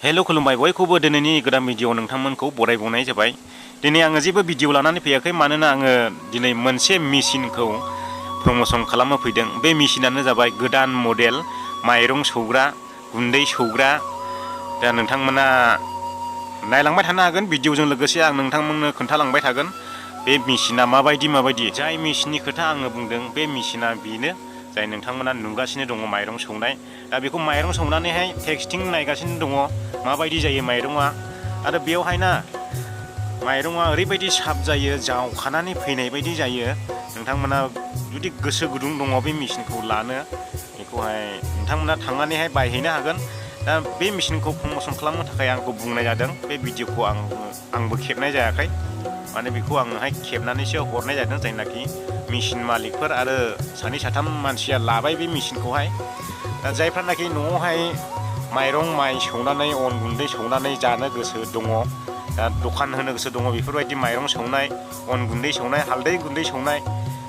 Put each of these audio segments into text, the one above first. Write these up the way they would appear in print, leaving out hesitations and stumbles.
हेल' खुलुमबाय बयखौबो दिनैनि गोदान भिडिअ नोंथांमोनखौ बरायबावनाय जाबाय। दिनै आङो जेबो भिडिअ लानानै फैयाखै, मानोना आङो दिनै मोनसे मेसिनखौ प्रमोसन खालामनो फैदों। बे मेसिनानो जाबाय गोदान मडेल माइरं सौग्रा, गुन्दै सौग्रा। दा नोंथांमोना नायलांबाय थानो हागोन, भिडिअजों लोगोसे आं नोंथांमोननो खोन्थालांबाय थागोन बे मेसिना माबायदि। जाय मेसिननि खोथा आङो बुंदों बे मेसिना बेनो जाय नोंथांमोना नुगासिनो दङ माइरं सौनाय। दा बेखौ माइरं सौनानैहाय टेस्टिं नायगासिनो दङ माबायदि जायो माइरङा। आरो बेयावहाय ना माइरङा ओरैबायदि साफ जायो, जावखानानै फैनाय बायदि जायो। नोंथांमोना जुदि गोसो गुदुं दङ बे मेसिनखौ लानो, बेखौहाय नोंथांमोना थांनानैहाय बायहैनो हागोन। दा बे मेसिनखौ प्रमोसन खालामनो थाखाय आंखौ बुंनाय जादों। बे भिडिअखौ आंबो खेबनाय जायाखै, माने बेखौ आङोहाय खेबनानैसो हरनाय जादों। जायनाखि मेसिन मालिकफोर आरो सानै साथाम मानसिया लाबाय बे मेसिनखौहाय। दा जायफ्रानाखि न'आवहाय माइरं माइ सौनानै अन गुन्दै सौनानै जानो गोसो दङ, दा दखान होनो गोसो दङ बेफोरबायदि माइरं सौनाय, अन गुन्दै सौनाय, हालदै गुन्दै सौनाय,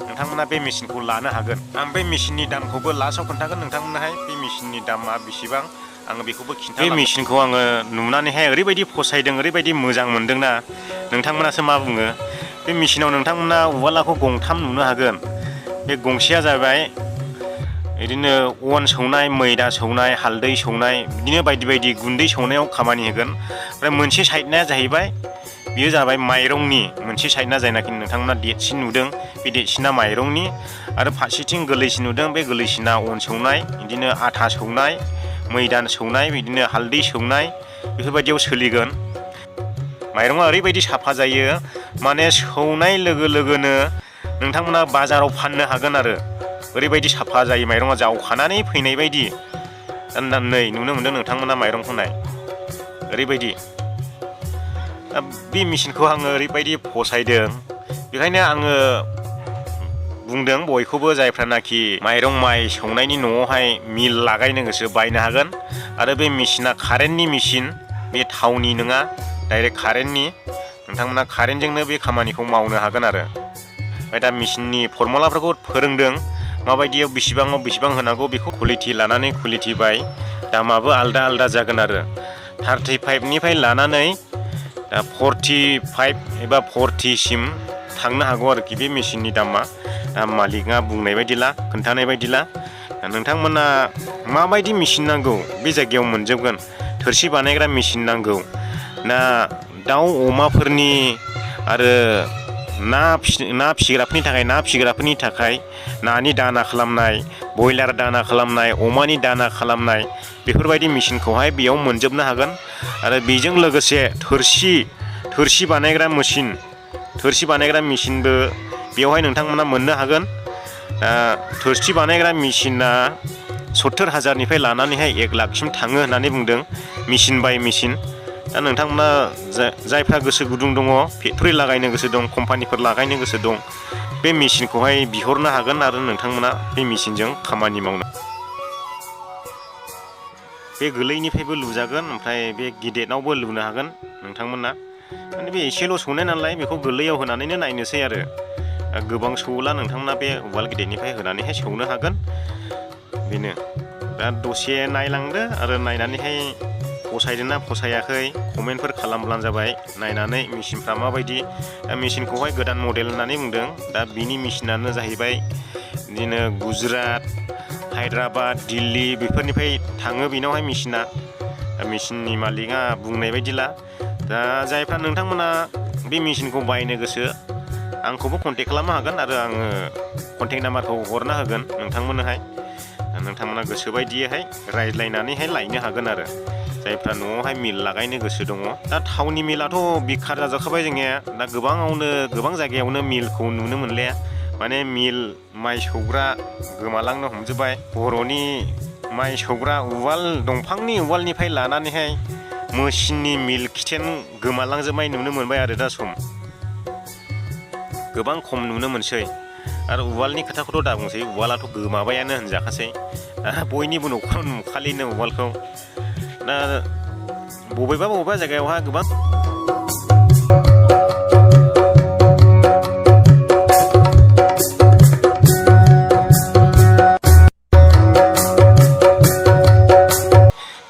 नोंथांमोना बे मेसिनखौ लानो हागोन। आं बे मेसिननि दामखौबो लास्टआव खोन्थागोन नोंथांमोनहाय बे मेसिननि दामा बेसेबां आङो बेखौबो खिन्थागोन। बे मेसिनखौ आङो नुनानैहाय ओरैबायदि फसायदों, ओरैबायदि मोजां मोनदोंना, नोंथांमोनासो मा बुङो। बे मेसिनाव नोंथांमोना उवालाखौ गंथाम नुनो हागोन। बे गंसेया जाबाय बिदिनो अन सौनाय, मैदा सौनाय, हालदै सौनाय, बिदिनो बायदि गुन्दै सौनायाव खामानि होगोन। ओमफ्राय मोनसे साइडना जाहैबाय, बेयो जाबाय माइरंनि मोनसे साइडना, जायनाखि नोंथांमोना देरसिन नुदों बे देरसिना माइरंनि। आरो फारसेथिं गोरलैसिन नुदों बे गोरलैसिना अन सौनाय, बिदिनो आथा सौनाय, मैदा सौनाय, बिदिनो हालदै सौनाय, बेफोरबायदियाव सोलिगोन। माइरङा ओरैबायदि साफा जायो, माने सौनाय लोगो लोगोनो नोंथांमोना बाजाराव फाननो हागोन आरो। ओरैबायदि साफा जायो माइरङा, जावखानानै फैनाय बायदि। नै नुनो मोनदों नोंथांमोना माइरंखौ नाय, ओरैबायदि। दा बे मेसिनखौ आङो ओरैबायदि फसायदों, बेखायनो आङो बुंदों बयखौबो जायफ्रानाखि माइरं माइ सौनायनि न'आवहाय मिल लागायनो गोसो बायनो हागोन। आरो बे मेसिना कारेन्टनि मेसिन, बे थावनि नङा, डाइरेक्ट कारेन्टनि। नोंथांमोना कारेन्टजोंनो बे खामानिखौ मावनो हागोन आरो। ओमफ्राय दा मेसिननि फरमुलाफोरखौ फोरोंदों, माबायदियाव बेसेबां होनांगौ, बेखौ कुवालिटि लानानै कुवालिटि बाय दामाबो आलदा जागोन आरो। 35निफ्राय लानानै दा 45 एबा 40सिम थांनो हागौ आरोखि बे मेसिननि दामा। दा मालिकआ बुंनाय बायदिला, खोन्थानाय बायदिला, नोंथांमोना माबायदि मेसिन नांगौ बे जायगायाव मोनजोबगोन। थोरसि बानायग्रा मेसिन नांगौ ना, दाउ अमाफोरनि आरो ना फिसिग्राफोरनि थाखाय नानि दाना खालामनाय, बयलार दाना खालामनाय, अमानि दाना खालामनाय, बेफोरबायदि मेसिनखौहाय बेयाव मोनजोबनो हागोन। आरो बेजों लोगोसे थोरसि बानायग्रा मेसिनबो बेवहाय नोंथांमोना मोननो हागोन। थोरसि बानायग्रा मेसिना 70,000निफ्राय लानानैहाय 1 लाखसिम थाङो होननानै बुंदों, मेसिन बाय मेसिन। दा नोंथांमोना जायफ्रा गोसो गुदुं दङ, फेक्टरि लागायनो गोसो दं, कम्पानिफोर लागायनो गोसो दं, बे मेसिनखौहाय बिहरनो हागोन। आरो नोंथांमोना बे मेसिनजों खामानि मावनो, बे गोरलैनिफ्रायबो लुजागोन, ओमफ्राय बे गिदिरावबो लुनो हागोन नोंथांमोना। माने बे एसेल' सौनाय नालाय बेखौ गोरलैयाव होनानैनो नायनोसै आरो। गोबां सौला नोंथांमोना बे उवाल गिदिरनिफ्राय होनानैहाय सौनो हागोन। बेनो, दा दसे नायलांदो आरो नायनानैहाय फसायदोंना फसायाखै कमेन्टफोर खालामब्लानो जाबाय। नायनानै मेसिनफ्रा माबायदि। दा मेसिनखौहाय गोदान मडेल होननानै बुंदों। दा बिनि मेसिनानो जाहैबाय बिदिनो गुजरात, हायद्राबाद, दिल्ली बेफोरनिफ्राय थाङो बेनावहाय मेसिना। मेसिननि मालिकआ बुंनाय बायदिला। दा जायफ्रा नोंथांमोना बे मेसिनखौ बायनो गोसो, आंखौबो कन्टेक्ट खालामनो हागोन। आरो आङो कन्टेक्ट नाम्बारखौ हरना होगोन नोंथांमोननोहाय। नोंथांमोना गोसोबायदियैहाय रायज्लायनानैहाय लायनो हागोन आरो, जायफ्रा न'आवहाय मिल लागायनो गोसो दङ। दा थावनि मिलाथ' बिखार जाजोबखाबाय जोंनिया। दा गोबां जायगायावनो मिलखौ नुनो मोनलिया। माने मिल माइ सौग्रा गोमालांनो हमजोब्बाय। बर'नि माइ सौग्रा उवाल, दंफांनि उवालनिफ्राय लानानैहाय मेसिननि मिल किटचेन गोमालांजोबनाय नुनो मोनबाय आरो दा गोबां खम नुनो मोनसै। आरो उवालनि खोथाखौथ' दा बुंसै, उवालाथ' गोमाबायानो होनजाखासै। बयनिबो न'खराव नुखालिनो उवालखौ। दा बबेबा जायगायावहाय गोबां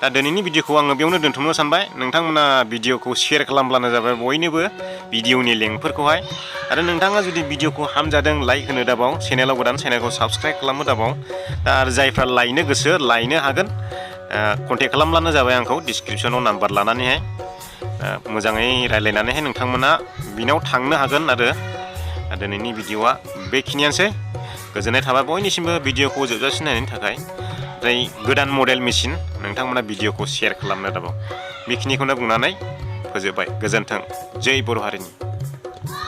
दा दिनैनि भिडिअखौ आङो बेयावनो दोनथुमनो सानबाय। नोंथांमोना भिडिअखौ शेयार खालामब्लानो जाबाय बयनोबो भिडिअनि लिंकफोरखौहाय। आरो नोंथाङा जुदि भिडिअखौ हामजादों लाइक होनो दाबाव, चेनेलाव गोदान चेनेलखौ साबस्क्राइब खालामनो दाबाव। दा आरो जायफ्रा लायनो गोसो लायनो हागोन, कन्टेक्ट खालामब्लानो जाबाय आंखौ डिसक्रिपसनाव नाम्बार लानानैहाय। मोजाङै रायज्लायनानैहाय नोंथांमोना बिनाव थांनो हागोन। आरो दिनैनि भिडिअआ बेखिनियानोसै। गोजोननाय थाबाय बयनिसिमबो भिडिअखौ जोबजासिम नायनायनि थाखाय। ओमफ्राय गोदान मडेल मेसिन नोंथांमोना भिडिअखौ शेयार खालामनो दाबाव। बेखिनिखौनो बुंनानै फोजोबबाय। गोजोन्थों। जै बर' हारिनि।